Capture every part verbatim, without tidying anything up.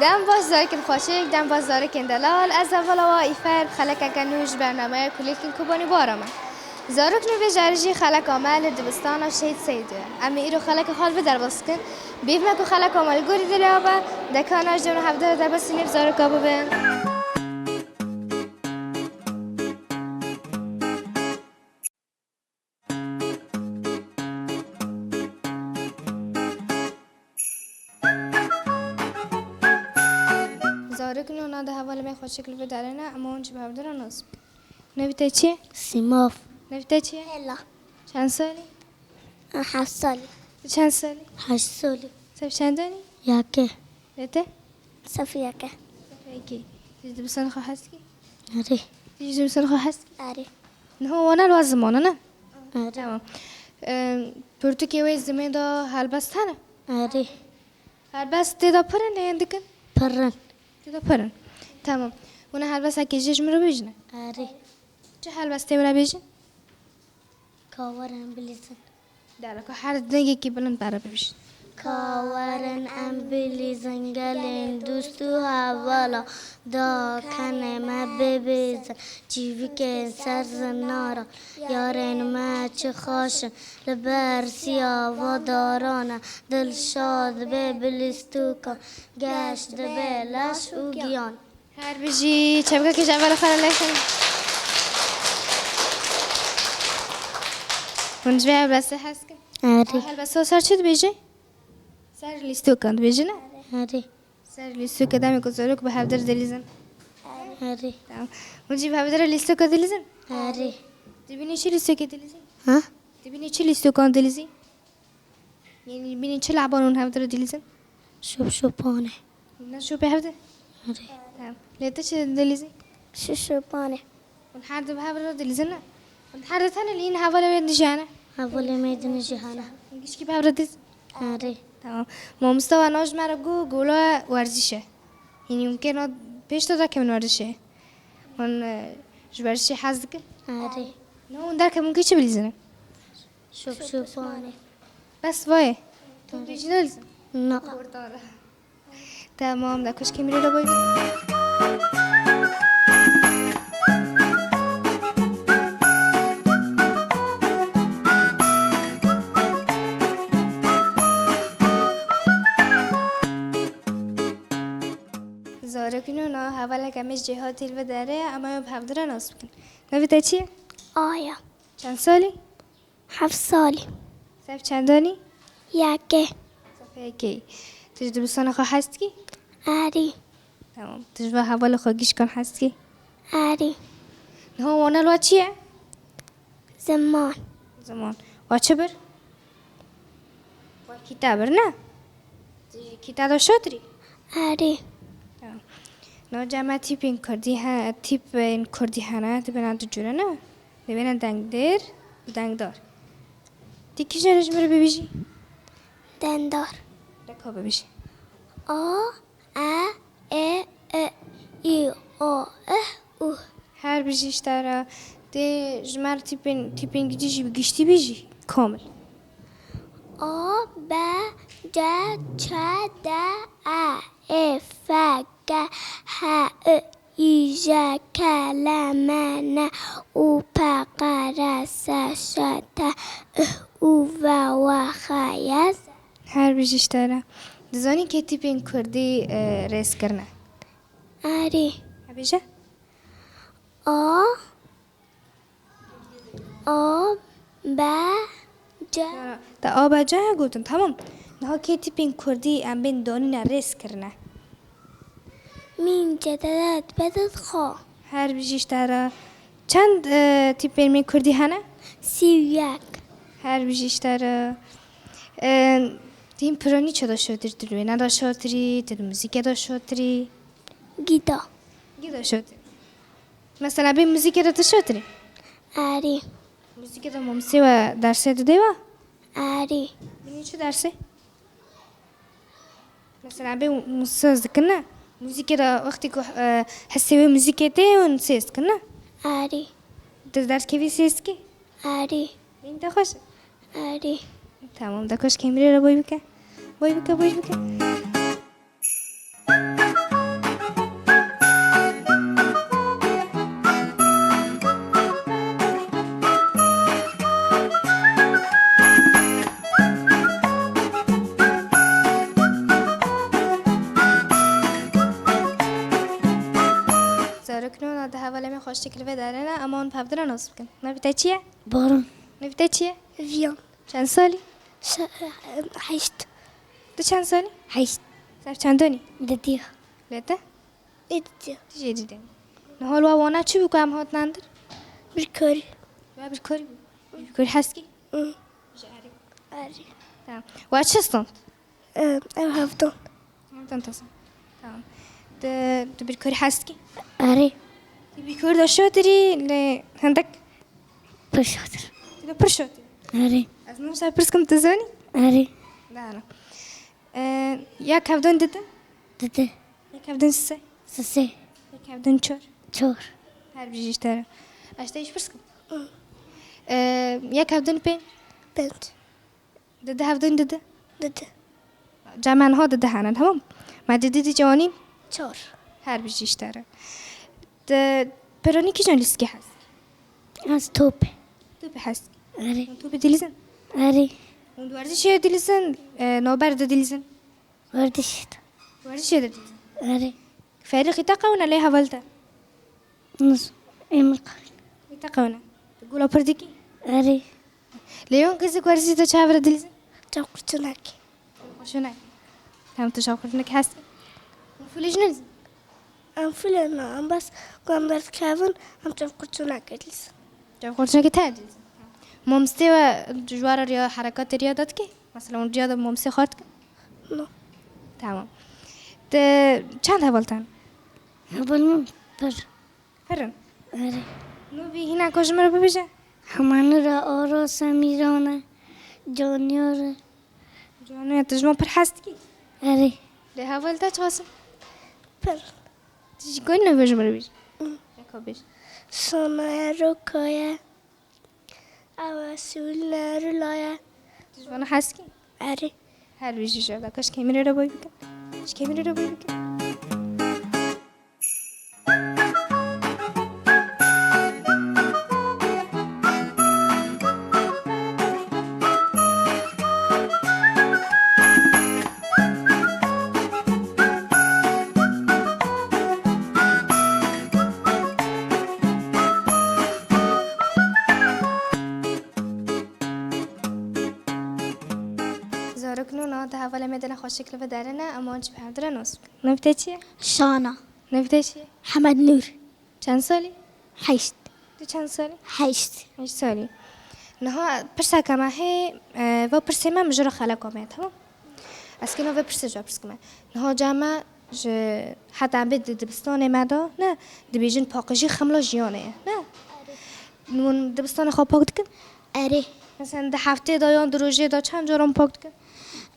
Dem baş zarokên xweşik, dem baş zarokên delal. Ez hevala we Îfer bi xelekeke nû ji bernameya Kulîlkên Kobanî Bara me. Zarok nû vê carê jî xeleka me li dibistana Şehîd Seîdê ye. Em ê îro xeleka xwe li vir derbas bikin. Bêhna ku xeleka me li gorî dilê we be, deka najdin û hevdar derbasî nêv zaroka bibin. Zarok nû na de hevalê me xweşik li vir derê ne, em wan jî bi hevdira nas bikin. Navê te çi ye? Sîmav. Navê te çi ye? Hela. Çend salî? Heft salî. Tu çend salî? Heşt salî. Sef çendanî? Yekê. Lê te? Sef yekê. Sef yekê. Tu ji dibistana xwe hez dikî? Erê. Tu ji dibistana xwe hez dikî? Erê. Niha wana li wa zimana ne? Erê. Tamam. Em, pirtûkê wê zimên de helbest hene? Erê. Helbest tê de pir in, lê yên dikin? Pir in. Tê de pir in. Tamam. Hûn ê helbestekê jê ji min re bibêjine? Erê. Çi helbestê min re bêjin? Ka werin bilîzin. Dera ku her dengekî bilind bere bibêjin. Ka werin em bilîzin gelên dost û hevala, da kenê me bibêzin. Çîvikên ser zinaran, yarên me çi xweş in. Li ber siya va daran e, dilşad bê bilîstûkan. Geş dibe leş û giyan. Her bijî, çepkekê ji hevala xwe re lêxin. Hûn ji vê helbestê hez dikin? Erê. Helbesta ser çi dibêje? Ser lîstokan dibêje, ne? Erê. Ser lîstoka demê ku zarok bi hevdir dilîzin. Erê. Tamam. Hûn jî bi hevdir lîstoka dilîzin? Erê. Dibînî çi lîstokê dilîzî? Ha? Dibînî çi lîstokan dilîzî? Yanî bînî çi leban hûn hevdira dilîzin? Şop şopanê. Ne şopê hevdi? Erê. Tamam. Lê tu çi dilîzî? Şop şopanê. Hûn her du bi hevdira dilîzin ne? Hûn her du tenê lîn hevalê wê dijî hene? Hevalê me din jî hene. Hûn gişkî bi hevdira dilîzin? Erê. Tamam. Mamosta we na ji me re got, gola werzîş e. Yanî hûn kê na pêş de dakevin werzîşê. Hûn, e, ji werzîşê hez dikin? Erê. Ne hûn derkevin kî çi bilîzin? Şop şopanê. Bes vayê. Tu dibêjî ne lizim? Na. Tamam, da koşkê mirê de boy. Zarokîno na hevaleke me jê hatî li vê derê, em ê bi hevdira nas bikin. Navê te çi ye? Aya. Çend salî? Heft salî. Sef çendanî? Yekê. Sef yekê. Tu ji dibistana xwe hez dikî? Erî. Tamam. Tu ji va hevalê xwe gişkan hez dikî? Erî. Niha wana li wa çi ye? Ziman. Ziman. Wa çi bir? Wa kîte bir ne? Tu kîte de şatir î? Erî. Tamam. Niha cem me tîpên kurdî he, tîpên kurdî hene, dibêne du cure ne? Dibêne dengdêr û dengdar. Ti kîjan ji min re bibêjî? Dendar. Deka bibêjî. A, E, E, I, I, O, Ih, Uh. Her bijî ji te re. Tê ji me re tîpên, tîpên giştî jî bi giştî bêjî. Kamil. A, B, C, Ç, D, E, Ê, F, G, H, I, Î, J, K, L, M, N, O, P, Q, R, S, Ş, T, Ih, U, V, W, X, Y, Z. Her bijî ji te re. Dizanî kê tîpên kurdî, e, rêz kirine? Erê. Hebêje? A, A, B, C. Te A, B, C gotin, tamam. Niha kê tîpên kurdî em bên danîne rêz kirine? Mîm, C, D, D, B, D, D, X. Her bijî ji te re. Çend, e, tîpên me kurdî hene? Sî û yek. Her bijî ji te re. E, tu hîn piranî çi de şatir, tu li wêne de şatir î, tu li muzîkê de şatir î? Gîta. Gîta şatir. Mesela bê muzîkê de tu şatir î? Erê. Muzîkê de mamostê we dersê dide we? Erê. Bînî çi dersê? Mesela bê hûn sêz dikin ne? Muzîkê de wextê ku, e, hestê wê muzîkê tê hûn sêz dikin ne? Erê. Tu ders kevî sêz dikî? Erê. Bînî te xweş e? Erê. Tamam, da koşkê mirê re boy bike. Boy bike, boy bike. Şekil vê derê ne, em wan bi hevdira nas bikin. Navê te çi ye? Baran. Navê te çi ye? Viyan. Çend salî? Şe-, heşt. Tu çend salî? Heşt. Ser çendonî? Didiya. Lê te? Ê didiya. Tu jê didê. Niha li we wana çi bû ku em hatin andir? Birkarî. We birkarî bû? Birkarî hez kî? Hı. Ji erê. Erê. Tamam. We çi stond? Em, ev hevdon. Hevdon te stond. Tamam. Tu, tu birkarî hez kî? Erê. Tu birkarî de şatir î, lê hindek? Pir şatir. Tu de pir şatir î. Erê. Ez niha ser pirs kim, tu zanî? Erê. Dana. E, ya kevdon dide? Dide. Ya kevdon sisê? Sisê. Ya kevdon çor? Çor. Her bijî ji te re. Ez te îş pirs kim? Hı. E, ya kevdon pênc? Pênc. Dide hevdon dide? Dide. Cem, niha dide hene, tamam? Me dide dî ciwanî? Çor. Her bijî ji te re. Te piranî kîjan lîstikî hez? Ez top. Top hez? Erê. Hûn topê dilîzin? Erê. Hûn di werzişê dilîzin, e, navber de dilîzin? Werdiş. Werzişê de dilîzin? Erê. Ferîqî te qewine lê heval te? Niz. Ê min qewine. Ê te qewine. Tu gola pir dikî? Erê. Lê yon kesik werzişê de çav re dilîzin? Çavqirçûnek. Çavqirçûnek. Hem tu çavqirçûnek hestî? Hûn fûlê jî nilîzin? Em fûlê ne, em bes ku em derdikevin, em çavqirçûnekê dilîzin. Çavqirçûnekê te dilîzin. Mamostê we ji we re riya herekatê riya da dike? Mesela hûn riya da mamostê xwar dikin? No. Tamam. Te çend heval te ne? Heval min pir. Pir in? Erê. Nû bî hîna ku ji min re bibêje? Hemanî re Aras e, Mîran e, Caniyar e. Caniyar, tu ji wan pir hez dikî? Erê. Lê heval te çiqas in? Pir. Tu jî ku nû bê ji min re bêje. Hı. Neka bêje. Sana ye, Roka ye. Ew e Sewîl ne, Rula ye. Tu ji wana hez dikî? Erê. Her bijî ji evdaka ji kêmirê re boy bikin. Ji kêmirê re boy bikin. Zarok nû niha di hevalê me de ne xweşik li vê derê ne, em wan jî bi hev re nas bikin. Navê te çi ye? Şana. Navê te çi ye? Hemed Nûr. Çend salî? Heşt. Tu çend salî? Heşt. Heşt salî. Niha pirseke me heye, e, va pirsê me min ji re xelek ame, tamam? Ez kêna vê pirsê ji we pirs kime. Niha ca me ji heta em bê di dibistanê me de, ne, dibêjin paqijî xemla jiyanê ye, ne? Hûn dibistanê xwe pak dikin? Erê. Mesela di heftê de yan di rojê de çend caran pak dikin?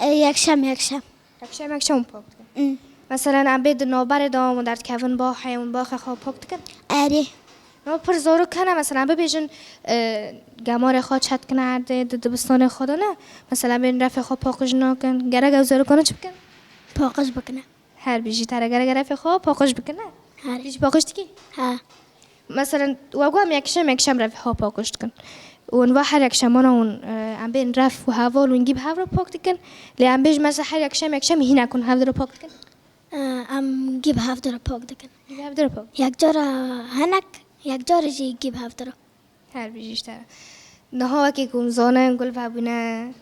E, yekşem, yekşem. Yekşem, yekşem pak dikin. Hı. Mesela em bê di navberê de hûn derdikevin baxê, hûn baxê xwe pak dikin? Erê. No pir zarok hene, mesela bibêjin, e, gemarê xwe çet kine erdê, di dibistanê xwe de ne. Mesela bên refê xwe paqij nakin. Gerek ew zarokane çi bikin? Paqij bikine. Her bijî te re gerek refê xwe paqij bikin, ne? Her. Tu jî paqij dikî? Ha. Mesela we got em yekşem yekşem revê xwe paqij dikin. Û hûn va her yekşemana hûn, e, em bên ref û heval û hingî bi hev re pak dikin. Lê em bêjin mesela her yekşem yekşem hîna ku hûn hev re pak dikin. E, em hingî bi hev re pak dikin. Hingî bi hev re pak. Yek cara henek, yek cara jî hingî bi hev re. Her bijî ji te re. Niha wekî ku hûn zanin, gul vebûne,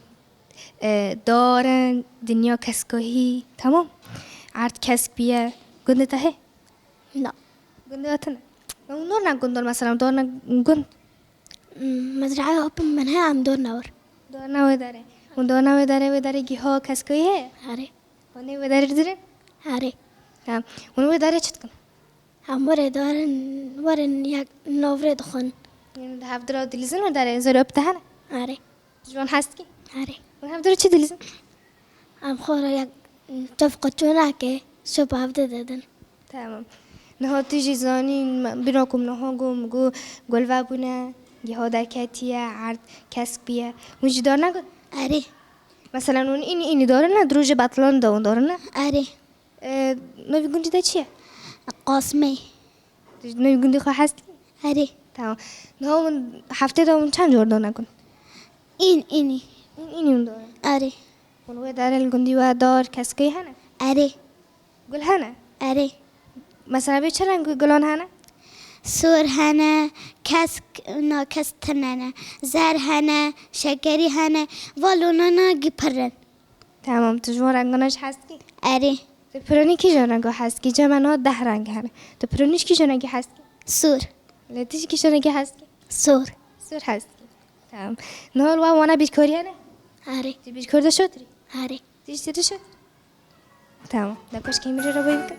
e, dar in, dinya keskahî, temam. Erd kesk bûye. Gundê te heye? Na. Gundê we tune? Ya hûn dorna gundor, mesela dorna gund? Hmm, mezraya hopin min heye, em dorna wir. Dorna wê derê. Hûn dorna wê derê, wê derê giha keskahî heye? Erê. Hûn ê wê derê dirin? Erê. Ha. Hûn wê derê çi dikin? Em were darin, werin yek novrê dixwin. Yanî di hevdira dilîzin û derê zerop te hene? Erê. Ji wan hez dikî? Erê. Hûn hevdira çi dilîzin? Em xwe re yek çev qeçonakê şop hevde dedin. Tamam. Niha tu jî zanî, me, bîra ku min niha got, min got, gul vebûne, giha derketiye, erd kesk bûye. Hûn jî dar negot? Erê. Mesela hûn înî, înî darin ne, di rojê betilan de hûn darin ne? Erê. E, navê gundî te çi ye? Qasimê. Tu ji navê gundî xwe hez dikî? Erê. Tamam. Niha hûn heftê de hûn çend car dana gund? În, înî. În, înî hûn dana? Erê. Hûn wê derê li gundî we dar, keskey hene? Erê. Gul hene? Erê. Mesela bê çi reng gulan hene? Sor hene, kesk, na, kesk tune ne. Zer hene, şekerî hene. Valo nana gî pir in. Tamam, tu ji wan rengana jî hez dikî? Erê. Tu piranî kîjan renga hez dikî? Cem me niha deh reng hene. Tu piranî ji kîjan rengî hez dikî? Sor. Lê tu ji kîjan rengî hez dikî? Sor. Sor hez dikî. Tamam. Niha li we wana bîrkariyê ne? Erê. Tu bîrkar de şatir î? Erê. Tu jî tê de şatir î? Tamam. Nexweş kêmirî re boy bike.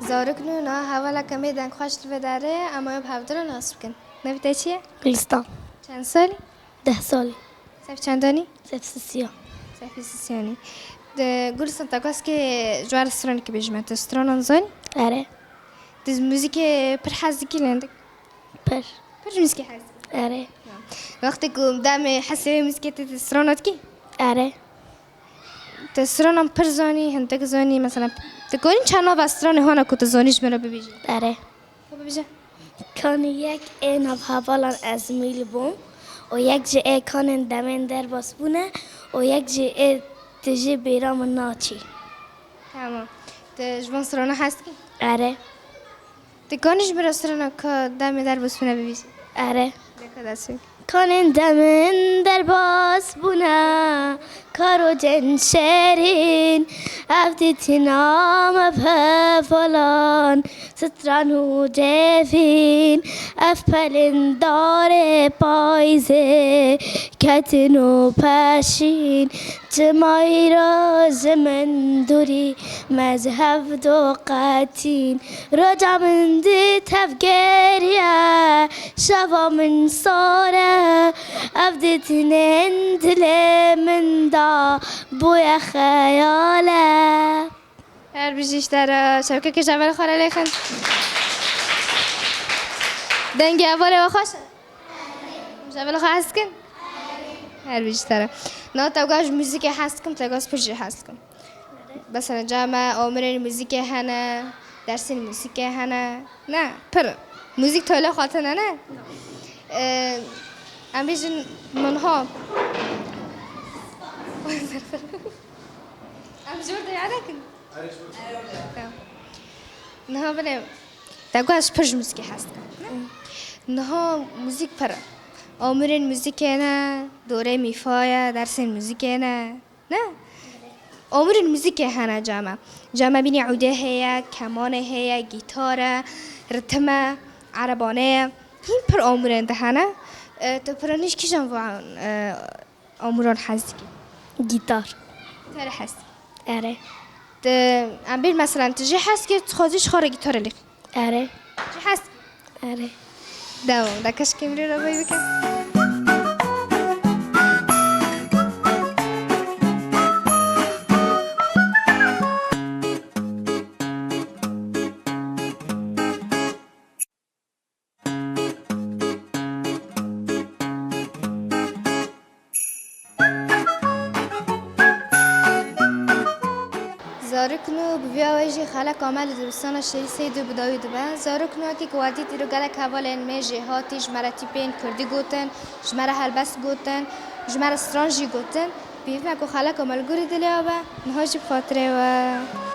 Zarok nû niha hevaleke me dengxweş li vê derê, em ê bi hevdira nas bikin. Navê te çi ye? Gulistan. Çend salî? Deh salî. Sef çendanî? Sef sisiya. Sefê sisiyanî. De, Gulistan, te gaskê ji we re stranekê bêjime. Tu stranan zanî? Erê. Tu muzîkê pir hez dikî li hindik? Pir. Pir ji muzîkê hez dikî? Erê. Wextê ku demê hesê wê muzîkê tê, tu strana dikî? Erê. Tu stranan pir zanî, hindik zanî, mesela, tu karî çend nava stranê hana ku tu zanî ji min re bibêjî? Erê. Xwe bibêje. Kanî yek ê nav hevalan ez mîl bûm û yek jî ê kanên demên derbas bûne û yek jî ê tu jî bêra min naçî. Tamam. Tu ji van strana hez dikî? Erê. Tu kanî ji min re strana ka demê derbas bûne bibêjî? Erê. Deka dest pê. Kanên demên derbas bûne, ka rojên şêrîn, ev dîtina me bi hevalan, stran û cêvîn, ev pelên darê payîzê, ketin û peşîn, çimayî re ji min dûrî, me ji hev doqetîn. Roja min di tev geriye, şeva min sar e, ev di tinên dilê min de bûye xeyal e. Her bijî ji te re, şevkekê ji hevalê xwe re lêxin. Dengê hevalê we xweş e? Ji hevalê xwe hez dikin? Her bijî ji te re. Na, tewga ji muzîkê hez dikim, tewga ji pir jî hez dikim. Mesela, cama omirên muzîkê hene, dersên muzîkê hene. Ne, pir. Muzîk tole xwe tine, ne? Ee, em bêjin min ha. Em jor de yade kin. Tamam. Niha bile, te got ez pir ji muzîkê hez dikim, ne? Niha muzîk pir e. Omirên muzîkê ne, dorê mîfa ye, dersên muzîkê ne. Ne? Omirên muzîkê hene cama. Cama bînî ûdê heye, kemanê heye, gîtar e, ritim e, erebane ye. Hîn pir omirên de hene. E, tu piranî ji kîjan van, e, omiran hez dikî? Gîtar. Gîtarê hez dikî? Erê. Tu, em bêjin, meselen, tu jê hez dikî, tu xwezî ji xwe re gîtarê lêxî? Erê. Jê hez dikî? Erê. Dewam. De keşkê min re boy bike. Zarok nû bi vîya wê jî xeleka me li dibistana Şehîd Seydê bi dawî dibe. Zarok nû wekî ku we dît îro gelek hevalên me jê hatî ji me re tîpên kurdî gotin, ji me re helbest gotin, ji me re stran jî gotin. Pêvî me ku xeleka me li gorî dilê we be, niha jî bi xatirê we.